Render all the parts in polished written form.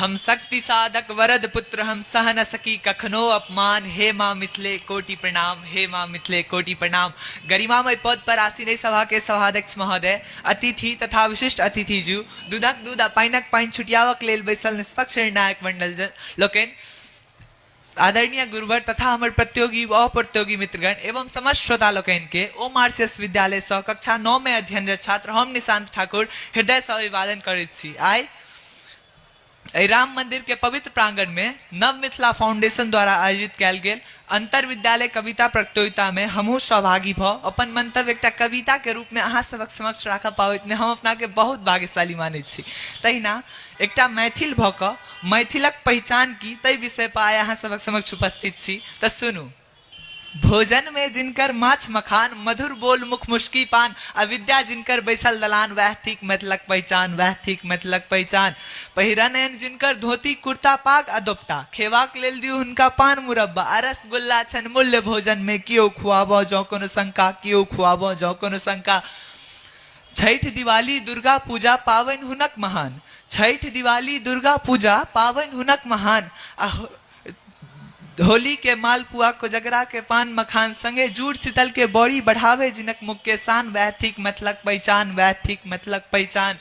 हम शक्ति साधक वरद पुत्र, हम सह न सकी कखनो अपमान। हे माँ मिथिले कोटि प्रणाम, हे माँ मिथिले कोटि प्रणाम। गरिमामय पद पर आसीन एहि सभा के सभाध्यक्ष महोदय, अतिथि तथा विशिष्ट अतिथि जी, दूधक दूध आ पानिक पानि छुटियाबक लेल बैसल निष्पक्ष निर्णायक मंडल लोकनि, आदरणीय गुरुवर तथा हमर प्रतियोगी व अप्रतियोगी मित्रगण एवं समस्त श्रोता लोकनि के ओम आरसीएस विद्यालय सँ कक्षा 9 में अध्ययनरत छात्र हम निशांत ठाकुर हृदय सँ अभिवादन करैत छी। आइ एहि राम मंदिर के पवित्र प्रांगण में नव मिथिला फाउंडेशन द्वारा आयोजित कयल गेल अंतर विद्यालय कविता प्रतियोगिता में हमहूँ सहभागी भऽ अपन मंतव्य एकटा कविता के रूप में अहाँ सबक समक्ष राखऽ पाबैत में हम अपना के बहुत भाग्यशाली मानैत छी। तहिना एकटा मैथिल भऽ कऽ मैथिलक पहिचान की ताहि विषय पर आइ अहाँ सबक समक्ष उपस्थित छी। तऽ सुनू। भोजन में जिनकर माछ मखान, मधुर बोल मुख मुस्की पान, आ विद्या जिनकर बैसल दलान, वैह थिक मैथिलक पहिचान, वैह थिक मैथिलक पहिचान। पहिरन एहन जिनकर धोती कुर्ता पाग आ दोपटा, खेबाक लेल दियौ हुनका पान मुरब्बा आ रसगुल्ला छनि मूल्य भोजन में, कियो खुआबऽ जँ कोनो शंका, कियो खुआबऽ जँ कोनो शंका। छठि दिवाली दुर्गा पूजा पाबनि हुनक महान, छठि दिवाली दुर्गा पूजा पाबनि हुनक महान, आ होली के मालपुआ कोजगरा के पान मखान संगे जूड़ शीतल के बड़ी बढ़ावे जिनक मुख के शान, वैह थिक मैथिलक पहिचान, वैह थिक मैथिलक पहिचान।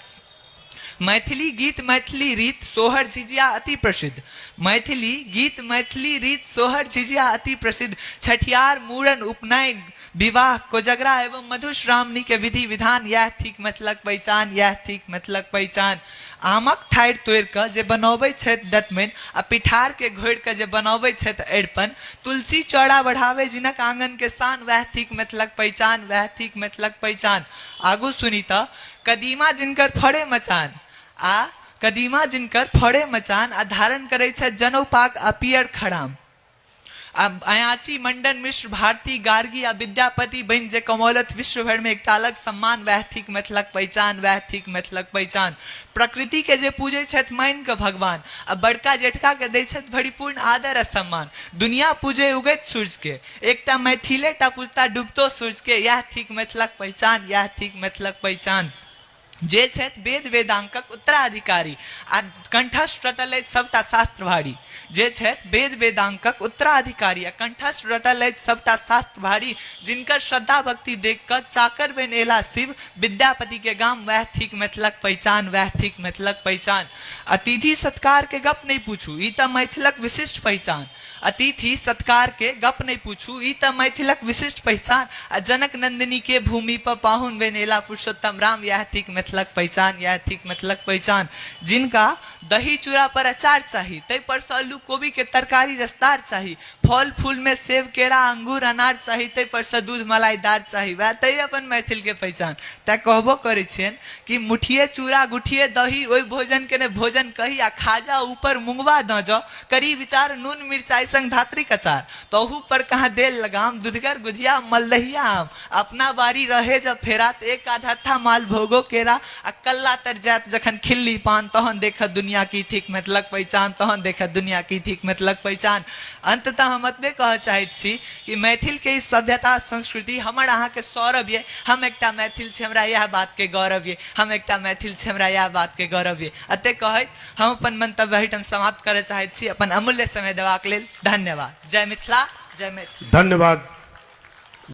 मैथिली गीत मैथिली रीत सोहर झिझिया अति प्रसिद्ध, मैथिली गीत मैथिली रीत सोहर झिझिया अति प्रसिद्ध, छठियार मूड़न उपनयन विवाह कोजगरा एवं मधुश्रावणी के विधि विधान, यैह थिक मैथिलक पहिचान, यैह थिक मैथिलक पहिचान। आमक ठाढ़ि तोड़ि कऽ जे बनौबै छथि दतमनि आ पिठार के घोरि कऽ जे बनौबै छथि अरिपन, तुलसी चौरा बढ़ाबै जिनक आंगन के शान, वैह थिक मैथिलक पहिचान, वैह थिक मैथिलक पहिचान। आगू सुनी तऽ कदीमा जिनकर फड़े मचान आ कदीमा जिनकर फड़े मचान आ धारण करै छथि जनउ पाग आ पियर खड़ाम, आ अयाची मंडन मिश्र भारती गार्गी आ विद्यापति बनि जे कमौलत विश्व भरि में एकटा अलग सम्मान, वैह थिक मैथिलक पहिचान, वैह थिक मैथिलक पहिचान। प्रकृति के जे पूजै छथि मानि कऽ भगवान आ बड़का जेठका के दै छथि भरिपूर्ण आदर आ सम्मान, दुनिया पूजै उगैत सूर्य के, एकटा मैथिले टा पूजता डूबतो सूर्य के, यैह थिक मैथिलक पहिचान, यैह थिक मैथिलक पहिचान। जे छथि वेद वेदांगक उत्तराधिकारी आ कंठस्थ रटल अछि सबटा शास्त्र भारी, जे छथि वेद वेदांगक उत्तराधिकारी आ कंठस्थ रटल अछि सबटा शास्त्र भारी, जिनकर श्रद्धा भक्ति देख कऽ चाकर बनि एला शिव विद्यापति के गाम, वैह थिक मैथिलक पहिचान, वैह थिक मैथिलक पहिचान। अतिथि सत्कार के गप नहि पूछू, ई तऽ मैथिलक विशिष्ट पहिचान, अतिथि सत्कार के गप नहि पूछू, ई तऽ मैथिलक विशिष्ट पहिचान, आ जनक नंदिनी के भूमि पर पाहुन बनि एला पुरुषोत्तम राम, यैह थिक मैथिलक पहिचान, यैह थिक मैथिलक पहिचान। जिनका दही चूड़ा पर अचार चाही, ताहि पर सँ आलू कोबी के तरकारी रसदार चाही, फल फूल में सेब केरा अंगूर अनार चाही, ताहि पर सँ दूध मलाईदार चाही, वैह तऽ अपन मैथिल के पहिचान। तैं कहबो करै छियनि कि मुठिए चूड़ा गुठिए दही, ओहि भोजन के ने भोजन कही, आ खाजा ऊपर मुंगवा दऽ जौ, करी विचार नून मिरचाइ संग धात्रिक अचार, तहू पर कहाँ देल लगाम, दुधगर गुझिया मलदहिया आम, अपना बारी रहे जब फेरा त एक आध हत्था मालभोगो केरा, आ कल्ला तर जायत जखन खिल्ली पान, तहन देखत दुनिया की थिक मैथिलक पहिचान, तहन देखत दुनिया की थिक मैथिलक पहिचान। अंततः हम एतबे कहऽ चाहैत छी कि मैथिल के ई सभ्यता संस्कृति हमर अहाँके सौरभ ये, हम एकटा मैथिल छी, हमरा इएह बात के गौरव ये, हम एकटा मैथिल छी, हमरा इएह बात के गौरव ये। एतेक कहैत हम अपन मंतव्य एहिठाम समाप्त करय चाहैत छी। अपन अमूल्य समय देबाक लेल धन्यवाद। जय मिथिला, जय मैथिली। धन्यवाद।